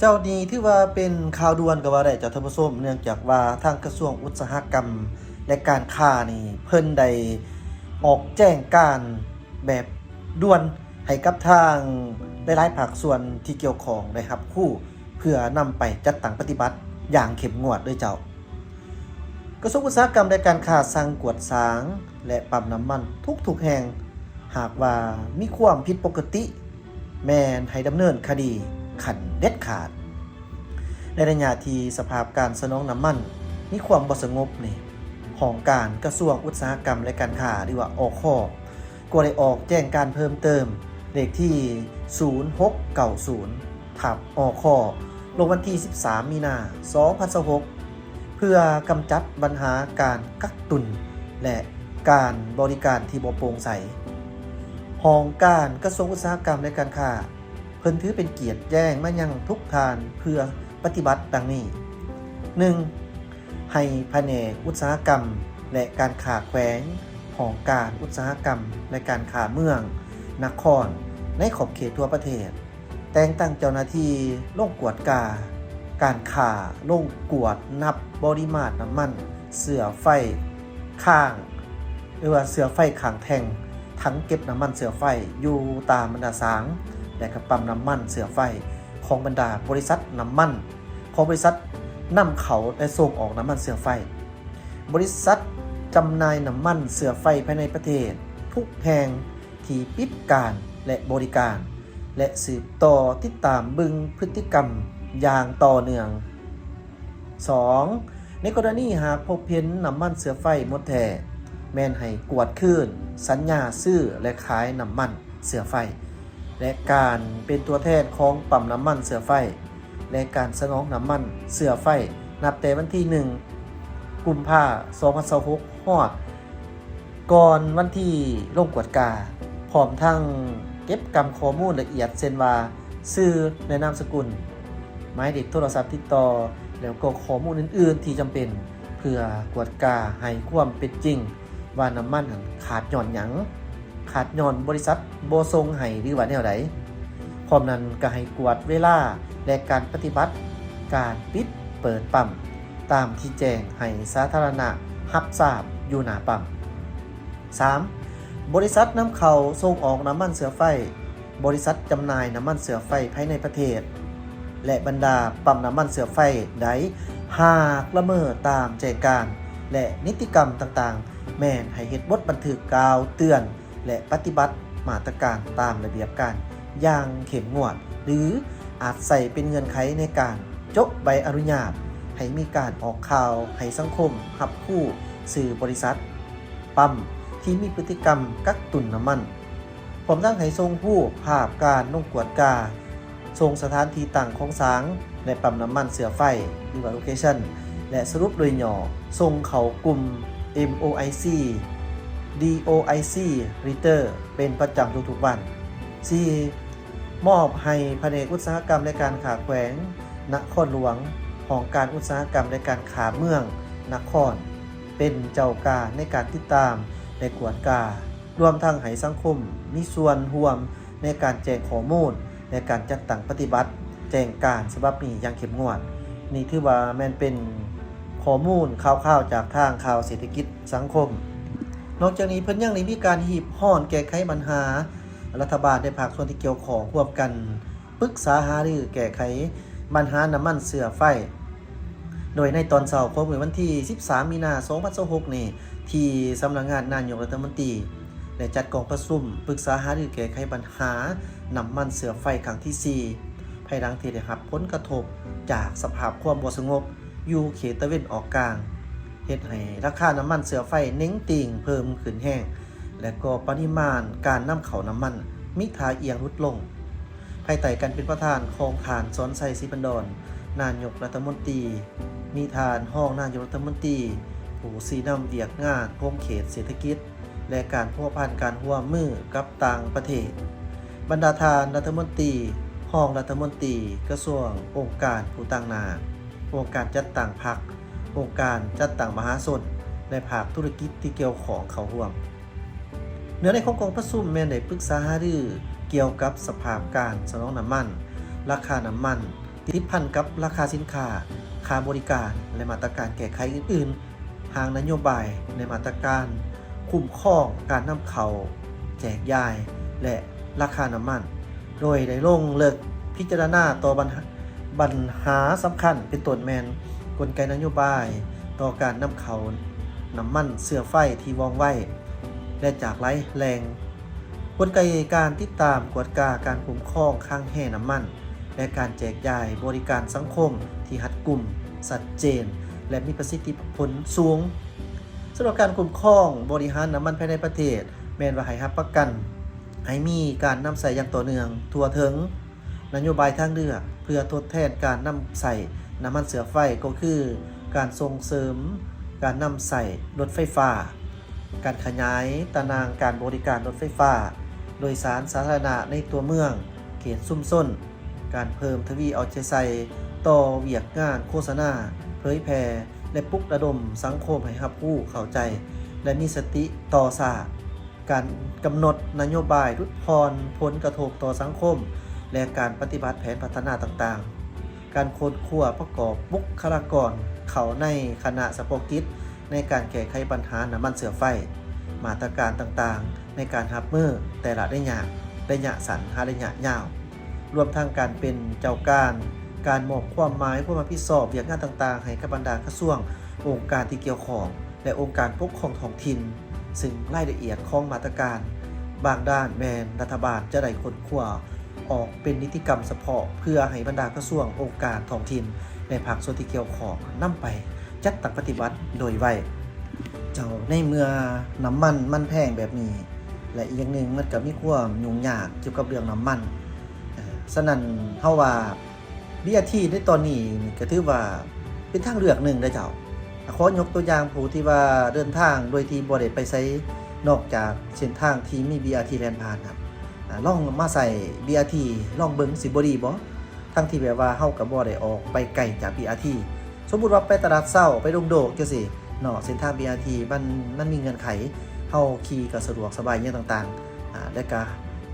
ເຈົ້ານີ້ຖືວ່າເປັນຂ່າວດ່ວນກໍວ່າໄດ້ເຈົ້າທ່ານຜູ້ຊົມ, ເນື່ອງຈາກວ່າທາງກະຊວງອຸດສາຫະກຳ ແລະ ການຄ້ານີ້ ເພິ່ນໄດ້ອອກແຈ້ງການແບບດ່ວນໃຫ້ກັບທາງຫຼາຍໆພາກສ່ວນທີ່ກ່ຽວຂ້ອງໄດ້ຮັບຮູ້ ເພື່ອນຳໄປຈັດຕັ້ງປະຕິບັດຢ່າງເຂັ້ມງວດເດີເຈົ້າ. ກະຊວງອຸດສາຫະກຳ ແລະ ການຄ້າສັ່ງກວດສາງ ແລະ ປ້ຳນ້ຳມັນທຸກໆແຫ່ງ, ຫາກວ່າມີຄວາມຜິດປົກກະຕິ ແມ່ນໃຫ້ດຳເນີນຄະດີຂັ້ນເດັດຂາດ. ໃນໄລຍະທີ່ສະພາບການສະໜອງນ້ຳມັນມີຄວາມບໍ່ສະຫງົບນີ້, ຫ້ອງການກະຊວງອຸດສາຫະກຳ ແລະ ການຄ້າ ຫຼືວ່າ ອຄ ກໍໄດ້ອອກແຈ້ງການເພີ່ມເຕີມ ເລກທີສູນຫົກເກົ້າສູນ ທັບ ອຄ ລົງວັນທີສິບສາມ ມີນາ ສອງພັນຊາວຫົກ ເພື່ອກຳຈັດບັນຫາການກັກຕຸນ ແລະ ການບໍລິການທີ່ບໍ່ໂປ່ງໃສ. ຫ້ອງການກະຊວງອຸດສາຫະກຳ ແລະ ການຄ້າ ເພິ່ນຖືເປັນກຽດແຈ້ງມາຍັງທຸກທ່ານເພື່ອປະຕິບັດດັ່ງນີ້: ໜຶ່ງ ໃຫ້ພະແນກອຸດສາຫະກຳ ແລະ ການຄ້າແຂວງ, ຫ້ອງການອຸດສາຫະກຳ ແລະ ການຄ້າເມືອງ, ນະຄອນ ໃນຂອບເຂດທົ່ວປະເທດ ແຕ່ງຕັ້ງເຈົ້າໜ້າທີ່ລົງກວດກາການຄ້າ, ລົງກວດນັບປະລິມານນ້ຳມັນເຊື້ອໄຟຄ້າງ ຫຼືວ່າເຊື້ອໄຟຄ້າງແທ່ງ, ຖັງເກັບນ້ຳມັນເຊື້ອໄຟຢູ່ຕາມບັນດາສາງ ແລະ ກະປ້ຳນ້ຳມັນເຊື້ອໄຟຂອງບັນດາບໍລິສັດນ້ຳມັນ ຂອງບໍລິສັດນຳເຂົ້າ ແລະ ສົ່ງອອກນ້ຳມັນເຊື້ອໄຟ, ບໍລິສັດຈຳໜ່າຍນ້ຳມັນເຊື້ອໄຟພາຍໃນປະເທດທຸກແຫ່ງທີ່ປິດການ ແລະ ບໍລິການ ແລະ ສືບຕໍ່ຕິດຕາມເບິ່ງພຶດຕິກຳຢ່າງຕໍ່ເນື່ອງ. ສອງ ໃນກໍລະນີຫາກພົບເຫັນນ້ຳມັນເຊື້ອໄຟໝົດແທ້, ແມ່ນໃຫ້ກວດຄືນສັນຍາຊື້ ແລະ ຂາຍນ້ຳມັນເຊື້ອໄຟ ແລະ ການເປັນຕົວແທນຂອງປ້ຳນ້ຳມັນເຊື້ອໄຟ ແລະ ການສະໜອງນ້ຳມັນເຊື້ອໄຟ ນັບແຕ່ວັນທີໜຶ່ງ ກຸມພາ ສອງພັນຊາວຫົກ ຮອດ ກ່ອນວັນທີລົງກວດກາ, ພ້ອມທັງເກັບກຳຂໍ້ມູນລະອຽດ ເຊັ່ນວ່າ ຊື່ ແລະ ນາມສະກຸນ, ໝາຍເລກໂທລະສັບຕິດຕໍ່ ແລ້ວກໍຂໍ້ມູນອື່ນໆທີ່ຈຳເປັນ ເພື່ອກວດກາໃຫ້ຄວາມເປັນຈິງວ່ານ້ຳມັນນັ້ນຂາດຍ້ອນຫຍັງ, ຂາດຍ້ອນບໍລິສັດບໍ່ສົ່ງໃຫ້ ຫຼືວ່າແນວໃດ. ພ້ອມນັ້ນກໍໃຫ້ກວດເວລາ ແລະ ການປະຕິບັດການປິດເປີດປ້ຳ ຕາມທີ່ແຈ້ງໃຫ້ສາທາລະນະຮັບຊາບຢູ່ໜ້າປ້ຳ. ສາມ ບໍລິສັດນຳເຂົ້າສົ່ງອອກນ້ຳມັນເຊື້ອໄຟ, ບໍລິສັດຈຳໜ່າຍນ້ຳມັນເຊື້ອໄຟພາຍໃນປະເທດ ແລະ ບັນດາປ້ຳນ້ຳມັນເຊື້ອໄຟໃດຫາກລະເມີດຕາມແຈ້ງການ ແລະ ນິຕິກຳຕ່າງໆ, ແມ່ນໃຫ້ເຮັດບົດບັນທຶກກ່າວເຕືອນ ແລະ ປະຕິບັດມາດຕະການຕາມລະບຽບການຢ່າງເຂັ້ມງວດ ຫຼື ອາດໃຊ້ເປັນເງື່ອນໄຂໃນການໂຈະໃບອະນຸຍາດໃຫ້ມີການອອກຂ່າວໃຫ້ສັງຄົມຮັບຮູ້ຊື່ບໍລິສັດ, ປ້ຳທີ່ມີພຶດຕິກຳກັກຕຸນນ້ຳມັນ, ພ້ອມທັງໃຫ້ສົ່ງຮູບພາບການລົງກວດກາ, ສົ່ງສະຖານທີ່ຕັ້ງຂອງສາງ ແລະ ປ້ຳນ້ຳມັນເຊື້ອໄຟ ຫຼືວ່າ ໂລເຄຊັນ ແລະ ສະຫຼຸບໂດຍຫຍໍ້ ສົ່ງເຂົ້າກຸ່ມ ເອັມ ໂອ ໄອ ຊີ ດີ ໂອ ໄອ ຊີ ຣີເຕີ ເປັນປະຈຳທຸກໆວັນ. ສີ່ ມອບໃຫ້ພະແນກອຸດສາຫະກຳ ແລະ ການຄ້າແຂວງນະຄອນຫຼວງ, ຫ້ອງການອຸດສາຫະກຳ ແລະ ການຄ້າເມືອງນະຄອນ ເປັນເຈົ້າການໃນການຕິດຕາມ ແລະ ກວດກາ, ລວມທັງໃຫ້ສັງຄົມມີສ່ວນຮ່ວມໃນການແຈ້ງຂໍ້ມູນ ແລະ ການຈັດຕັ້ງປະຕິບັດແຈ້ງການສະບັບນີ້ຢ່າງເຂັ້ມງວດ. ນີ້ຖືວ່າແມ່ນເປັນຂໍ້ມູນຂ່າວໆຈາກທາງຂ່າວເສດຖະກິດສັງຄົມ. ນອກຈາກນີ້ເພິ່ນຍັງໄດ້ມີການຮີບຮ້ອນແກ້ໄຂບັນຫາ, ລັດຖະບານ ແລະ ພາກສ່ວນທີ່ກ່ຽວຂ້ອງຮ່ວມກັນປຶກສາຫາລືແກ້ໄຂບັນຫານ້ຳມັນເຊື້ອໄຟ. ໂດຍໃນຕອນເຊົ້າຂອງມື້ວັນທີສິບສາມ ມີນາ ສອງພັນຊາວຫົກນີ້ ທີ່ສຳນັກງານນາຍົກລັດຖະມົນຕີ ໄດ້ຈັດກອງປະຊຸມປຶກສາຫາລືແກ້ໄຂບັນຫານ້ຳມັນເຊື້ອໄຟຄັ້ງທີສີ່ ພາຍຫຼັງທີ່ໄດ້ຮັບຜົນກະທົບຈາກສະພາບຄວາມບໍ່ສະຫງົບຢູ່ເຂດຕາເວັນອອກກາງ ເຮັດໃຫ້ລາຄານ້ຳມັນເຊື້ອໄຟເໜັງຕີງເພີ່ມຂຶ້ນແຮງ ແລະ ກໍປະລິມານການນຳເຂົ້ານ້ຳມັນມີທ່າອ່ຽງຫຼຸດລົງ. ພາຍໃຕ້ການເປັນປະທານຂອງທ່ານ ສອນໄຊ ສີພັນດອນ ນາຍົກລັດຖະມົນຕີ, ມີທ່ານຮອງນາຍົກລັດຖະມົນຕີ ຜູ້ຊີ້ນຳວຽກງານຂົງເຂດເສດຖະກິດ ແລະ ການພົວພັນການຮ່ວມມືກັບຕ່າງປະເທດ, ບັນດາທ່ານລັດຖະມົນຕີ, ຮອງລັດຖະມົນຕີ, ກະຊວງ, ອົງການຜູ້ຕາງໜ້າ, ອົງການຈັດຕັ້ງພັກ, ອົງການຈັດຕັ້ງມະຫາຊົນ ແລະ ພາກທຸລະກິດທີ່ກ່ຽວຂ້ອງເຂົ້າຮ່ວມ. ເນື້ອໃນຂອງກອງປະຊຸມແມ່ນໄດ້ປຶກສາຫາລືກ່ຽວກັບສະພາບການສະໜອງນ້ຳມັນ, ລາຄານ້ຳມັນ, ຕິດພັນກັບລາຄາສິນຄ້າ, ຄ່າບໍລິການ ແລະ ມາດຕະການແກ້ໄຂອື່ນໆ, ຮ່າງນະໂຍບາຍ ແລະ ມາດຕະການຄຸ້ມຄອງການນຳເຂົ້າ, ແຈກຢາຍ ແລະ ລາຄານ້ຳມັນ, ໂດຍໄດ້ລົງເລິກພິຈາລະນາຕໍ່ບັນຫາ, ບັນຫາສຳຄັນ ເປັນຕົ້ນແມ່ນກົນໄກນະໂຍບາຍຕໍ່ການນຳເຂົ້ານ້ຳມັນເຊື້ອໄຟທີ່ວ່ອງໄວ ແລະ ຈາກຫຼາຍແຫຼ່ງ, ກົນໄກການຕິດຕາມກວດກາການຄຸ້ມຄອງຄັງແຮ່ນ້ຳມັນ ແລະ ການແຈກຢາຍບໍລິການສັງຄົມທີ່ຮັດກຸມ, ຊັດເຈນ ແລະ ມີປະສິດທິຜົນສູງ. ສຳລັບການຄຸ້ມຄອງບໍລິຫານນ້ຳມັນພາຍໃນປະເທດ ແມ່ນວ່າໃຫ້ຮັບປະກັນໃຫ້ມີການນຳໃຊ້ຢ່າງຕໍ່ເນື່ອງ, ທົ່ວເຖິງ. ນະໂຍບາຍທາງເລືອກເພື່ອທົດແທນການນຳໃຊ້ນ້ຳມັນເຊື້ອໄຟ ກໍຄືການສົ່ງເສີມການນຳໃຊ້ລົດໄຟຟ້າ, ການຂະຫຍາຍຕາໜ່າງການບໍລິການລົດໄຟຟ້າໂດຍສານສາທາລະນະໃນຕົວເມືອງ, ເຂດຊຸມຊົນ, ການເພີ່ມທະວີເອົາໃຈໃສ່ຕໍ່ວຽກງານໂຄສະນາ, ເຜີຍແຜ່ ແລະ ປຸກລະດົມສັງຄົມໃຫ້ຮັບຮູ້ເຂົ້າໃຈ ແລະ ມີສະຕິຕໍ່ຊາດ. ການກຳນົດນະໂຍບາຍຫຼຸດຜ່ອນຜົນກະທົບຕໍ່ສັງຄົມ ແລະ ການປະຕິບັດແຜນພັດທະນາຕ່າງໆ, ການຄົ້ນຄວ້າປະກອບບຸກຄະລາກອນເຂົ້າໃນຄະນະສະເພາະກິດໃນການແກ້ໄຂບັນຫານ້ຳມັນເຊື້ອໄຟ, ມາດຕະການຕ່າງໆໃນການຮັບມືແຕ່ລະໄລຍະ, ໄລຍະສັ້ນຫາໄລຍະຍາວ, ລວມທັງການເປັນເຈົ້າການ, ການມອບຄວາມໝາຍຄວາມຮັບຜິດຊອບວຽກງານຕ່າງໆໃຫ້ກັບບັນດາກະຊວງ, ອົງການທີ່ກ່ຽວຂ້ອງ ແລະ ອົງການປົກຄອງທ້ອງຖິ່ນ, ຊຶ່ງລາຍລະອຽດຂອງມາດຕະການບາງດ້ານແມ່ນລັດຖະບານຈະໄດ້ຄົ້ນຄວ້າອອກເປັນນິຕິກຳສະເພາະ ເພື່ອໃຫ້ບັນດາກະຊວງ, ອົງການທ້ອງຖິ່ນ ແລະ ພາກສ່ວນທີ່ກ່ຽວຂ້ອງນຳໄປຈັດຕັ້ງປະຕິບັດໂດຍໄວ. ເຈົ້າ, ໃນເມື່ອນ້ຳມັນມັນແພງແບບນີ້ ແລະ ອີກຢ່າງໜຶ່ງມັນກໍມີຄວາມຫຍຸ້ງຍາກກ່ຽວກັບເລື່ອງນ້ຳມັນ, ເອີ ສະນັ້ນເຮົາວ່າ ບີອາທີ ໃນຕອນນີ້ນີ້ກໍຖືວ່າເປັນທາງເລືອກໜຶ່ງເດ້ເຈົ້າ. ຂໍຍົກຕົວຢ່າງຜູ້ທີ່ວ່າເດີນທາງໂດຍທີ່ບໍ່ໄດ້ໄປໃສນອກຈາກເສັ້ນທາງທີ່ມີບີອາທີແລ່ນຜ່ານນະ, ອາ, ລອງມາໃຊ້ບີອາທີລອງເບິ່ງ ຊິບໍ່ດີບໍ່? ທັງທີ່ແບບວ່າເຮົາກໍບໍ່ໄດ້ອອກໄປໄກຈາກບີອາທີ. ສົມມຸດວ່າໄປຕະຫຼາດເຊົ້າ, ໄປດົງໂດກຈັ່ງຊີ້ເນາະ, ເສັ້ນທາງບີອາທີມັນ, ມັນມີເງື່ອນໄຂ, ເຮົາຂີ່ກໍສະດວກສະບາຍຫຍັງຕ່າງໆ. ອາ ແລ້ວກະ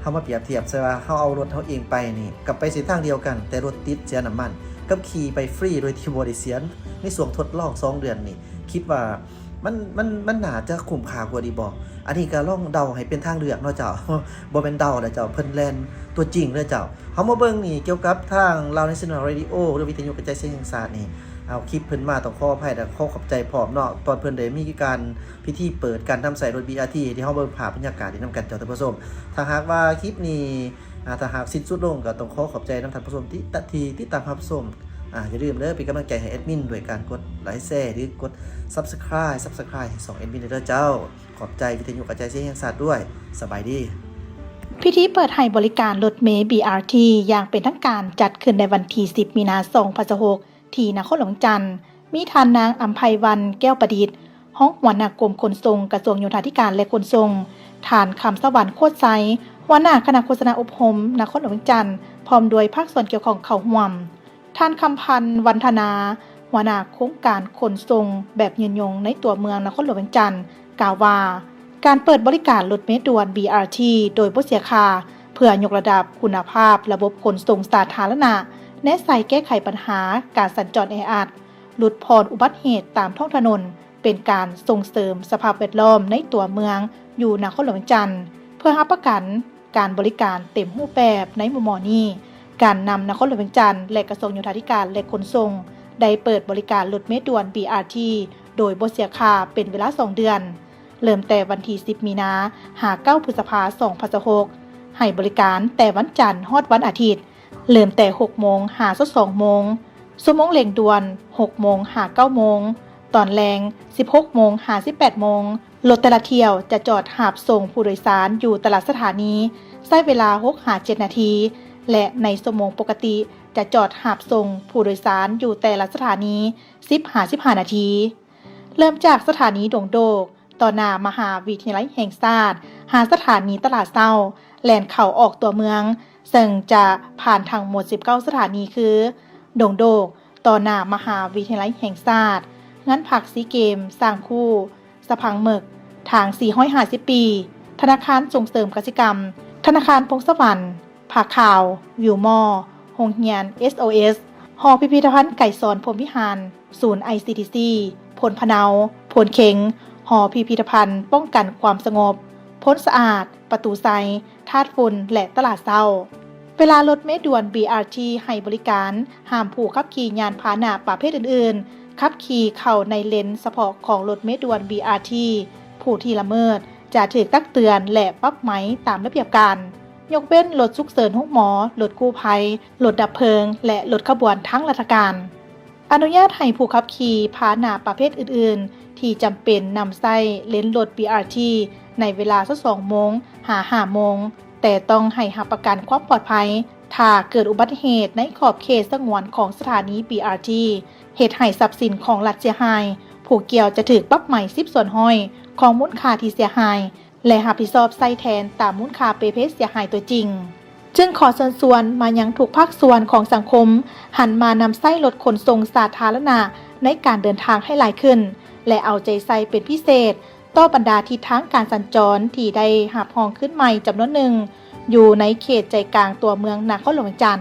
ເຮົາມາປຽບທຽບໃສ່ວ່າເຮົາເອົາລົດເຮົາເອງໄປນີ້ ກັບໄປເສັ້ນທາງດຽວກັນ ແຕ່ລົດຕິດເສຍນ້ຳມັນ ກັບຂີ່ໄປຟຣີໂດຍທີ່ບໍ່ໄດ້ເສຍໃນຊ່ວງທົດລອງສອງເດືອນນີ້ ຄິດວ່າມັນ, ມັນ, ມັນໜ້າຈະຄຸ້ມຄ່າກວ່າດີບໍ່? ອັນນີ້ກະລອງເດົາໃຫ້ເປັນທາງເລືອກເນາະເຈົ້າ, ບໍ່ແມ່ນເດົາເດີເຈົ້າ, ເພິ່ນແລ່ນຕົວຈິງເດີເຈົ້າ. ເຮົາມາເບິ່ງນີ້ ກ່ຽວກັບທາງ Lao National Radio ຫຼື ວິທະຍຸກະຈາຍສຽງແຫ່ງຊາດນີ້ ເອົາຄລິບເພິ່ນມາ ຕ້ອງຂໍອະໄພ ແລະ ຂໍຂອບໃຈພ້ອມເນາະ ຕອນເພິ່ນໄດ້ມີການ ພິທີເປີດການນຳໃຊ້ລົດ ບີອາທີ ທີ່ເຮົາເບິ່ງພາບບັນຍາກາດນີ້ນຳກັນເຈົ້າທ່ານຜູ້ຊົມ. ຖ້າຫາກວ່າຄລິບນີ້ ອາ ຖ້າຫາກສິ້ນສຸດລົງ ກໍຕ້ອງຂໍຂອບໃຈນຳທ່ານຜູ້ຊົມທີ່ ທີ່ຕິດຕາມຮັບຊົມ. ອາ ຢ່າລືມເດີ ເປັນກຳລັງໃຈໃຫ້ແອດມິນດ້ວຍການກົດໄລແຊ ຫຼື ກົດ Subscribe Subscribe ໃຫ້ຊ່ອງແອດມິນເດີເຈົ້າ. ຂອບໃຈວິທະຍຸກະຈາຍສຽງແຫ່ງຊາດດ້ວຍ. ສະບາຍດີ. ພິທີເປີດໃຫ້ບໍລິການລົດເມ ບີອາທີ ຢ່າງເປັນທາງການ ຈັດຂຶ້ນໃນວັນທີສິບ ມີນາ ສອງພັນຊາວຫົກ ທີ່ນະຄອນຫຼວງວຽງຈັນ, ມີທ່ານນາງ ອຳໄພວັນ ແກ້ວປະດິດ ຮອງຫົວໜ້າກົມຂົນສົ່ງ ກະຊວງໂຍທາທິການ ແລະ ຂົນສົ່ງ, ທ່ານ ຄຳສະຫວັນ ໂຄດໄຊ ຫົວໜ້າຄະນະໂຄສະນາອົບຮົມນະຄອນຫຼວງວຽງຈັນ ພ້ອມດ້ວຍພາກສ່ວນກ່ຽວຂ້ອງເຂົ້າຮ່ວມ. ທ່ານ ຄຳພັນ ວັນທະນາ ຫົວໜ້າໂຄງການຂົນສົ່ງແບບຍືນຍົງໃນຕົວເມືອງນະຄອນຫຼວງວຽງຈັນ ກ່າວວ່າ ການເປີດບໍລິການລົດເມດ່ວນ ບີອາທີ ໂດຍບໍ່ເສຍຄ່າ ເພື່ອຍົກລະດັບຄຸນນະພາບລະບົບຂົນສົ່ງສາທາລະນະ, ແນໃສ່ແກ້ໄຂບັນຫາການສັນຈອນແອອັດ, ຫຼຸດຜ່ອນອຸບັດເຫດຕາມທ້ອງຖະໜົນ, ເປັນການສົ່ງເສີມສະພາບແວດລ້ອມໃນຕົວເມືອງຢູ່ນະຄອນຫຼວງວຽງຈັນ. ເພື່ອຮັບປະກັນການບໍລິການເຕັມຮູບແບບໃນມຸມມອງນີ້, ການນຳນະຄອນຫຼວງວຽງຈັນ ແລະ ກະຊວງໂຍທາທິການ ແລະ ຂົນສົ່ງ ໄດ້ເປີດບໍລິການລົດເມດ່ວນ ບີອາທີ ໂດຍບໍ່ເສຍຄ່າເປັນເວລາສອງເດືອນ. ເລີ່ມແຕ່ວັນທີສິບ ມີນາ ຫາ ເກົ້າ ພຶດສະພາ ສອງພັນຊາວຫົກ ໃຫ້ບໍລິການແຕ່ວັນຈັນຮອດວັນອາທິດ, ເລີ່ມແຕ່ ຫົກໂມງ ຫາ ຊາວສອງໂມງ, ຊົ່ວໂມງເລັ່ງດ່ວນ ຫົກໂມງ ຫາ ເກົ້າໂມງ, ຕອນແລງ ສິບຫົກໂມງ ຫາ ສິບແປດໂມງ. ລົດແຕ່ລະຖ້ຽວຈະຈອດຮັບສົ່ງຜູ້ໂດຍສານຢູ່ແຕ່ລະສະຖານີ ໃຊ້ເວລາ ຫົກ ຫາ ເຈັດນາທີ ແລະ ໃນຊົ່ວໂມງປົກກະຕິຈະຈອດຮັບສົ່ງຜູ້ໂດຍສານຢູ່ແຕ່ລະສະຖານີ ສິບ ຫາ ສິບຫ້ານາທີ. ເລີ່ມຈາກສະຖານີດົງໂດກ ຕໍ່ໜ້າມະຫາວິທະຍາໄລແຫ່ງຊາດ ຫາສະຖານີຕະຫຼາດເຊົ້າ ແລ່ນເຂົ້າອອກຕົວເມືອງ, ເຊິ່ງຈະຜ່ານທັງໝົດສິບເກົ້າສະຖານີ ຄື ດົງໂດກ ຕໍ່ໜ້າມະຫາວິທະຍາໄລແຫ່ງຊາດ, ງານພັກຊີເກມ, ຊ້າງຄູ, ສະພັງເໝິກ, ທາງສີ່ຮ້ອຍຫ້າສິບປີ, ທະນາຄານສົ່ງເສີມກະສິກຳ, ທະນາຄານພົງສະຫວັນ, ຜ້າຂາວ, ວິວມໍ, ໂຮງຮຽນ ເອສໂອເອສ, ຫໍພິພິທະພັນໄກສອນ ພົມວິຫານ, ສູນ ໄອຊີທີຊີ, ໂພນພະເນົາ, ໂພນເຄັງ, ຫໍພິພິທະພັນປ້ອງກັນຄວາມສະຫງົບ, ໂພນສະອາດ, ປະຕູໄຊ, ທາດຝຸ່ນ ແລະ ຕະຫຼາດເຊົ້າ. ເວລາລົດເມດ່ວນ ບີອາທີ ໃຫ້ບໍລິການ, ຫ້າມຜູ້ຂັບຂີ່ຍານພາຫະນະປະເພດອື່ນໆ ຂັບຂີ່ເຂົ້າໃນເລນສະເພາະຂອງລົດເມດ່ວນ ບີອາທີ. ຜູ້ທີ່ລະເມີດຈະຖືກຕັກເຕືອນ ແລະ ປັບໃໝຕາມລະບຽບການ, ຍົກເວັ້ນລົດສຸກເສີນໂຮງໝໍ, ລົດກູ້ໄພ, ລົດດັບເພີງ ແລະ ລົດຂະບວນທາງລັດຖະການ. ອະນຸຍາດໃຫ້ຜູ້ຂັບຂີ່ພາຫະນະປະເພດອື່ນໆ ທີ່ຈຳເປັນນຳໃຊ້ເລນລົດ ບີອາທີ ໃນເວລາຊາວສອງໂມງ ຫາ ຫ້າໂມງ, ແຕ່ຕ້ອງໃຫ້ຮັບປະກັນຄວາມປອດໄພ. ຖ້າເກີດອຸບັດຕິເຫດໃນຂອບເຂດສະຫງວນຂອງສະຖານີ ບີອາທີ ເຮັດໃຫ້ຊັບສິນຂອງລັດເສຍຫາຍ, ຜູ້ກ່ຽວຈະຖືກປັບໃໝສິບສ່ວນຮ້ອຍຂອງມູນຄ່າທີ່ເສຍຫາຍ ແລະ ຮັບຜິດຊອບໃຊ້ແທນຕາມມູນຄ່າເປເພດເສຍຫາຍຕົວຈິງ. ຈຶ່ງຂໍເຊີນຊວນມາຍັງທຸກພາກສ່ວນຂອງສັງຄົມ ຫັນມານຳໃຊ້ລົດຂົນສົ່ງສາທາລະນະໃນການເດີນທາງໃຫ້ຫຼາຍຂຶ້ນ ແລະ ເອົາໃຈໃສ່ເປັນພິເສດຕໍ່ບັນດາທິດທາງການສັນຈອນທີ່ໄດ້ຮັບຮອງຄືນໃໝ່ຈຳນວນໜຶ່ງ ຢູ່ໃນເຂດໃຈກາງຕົວເມືອງນະຄອນຫຼວງວຽງຈັນ.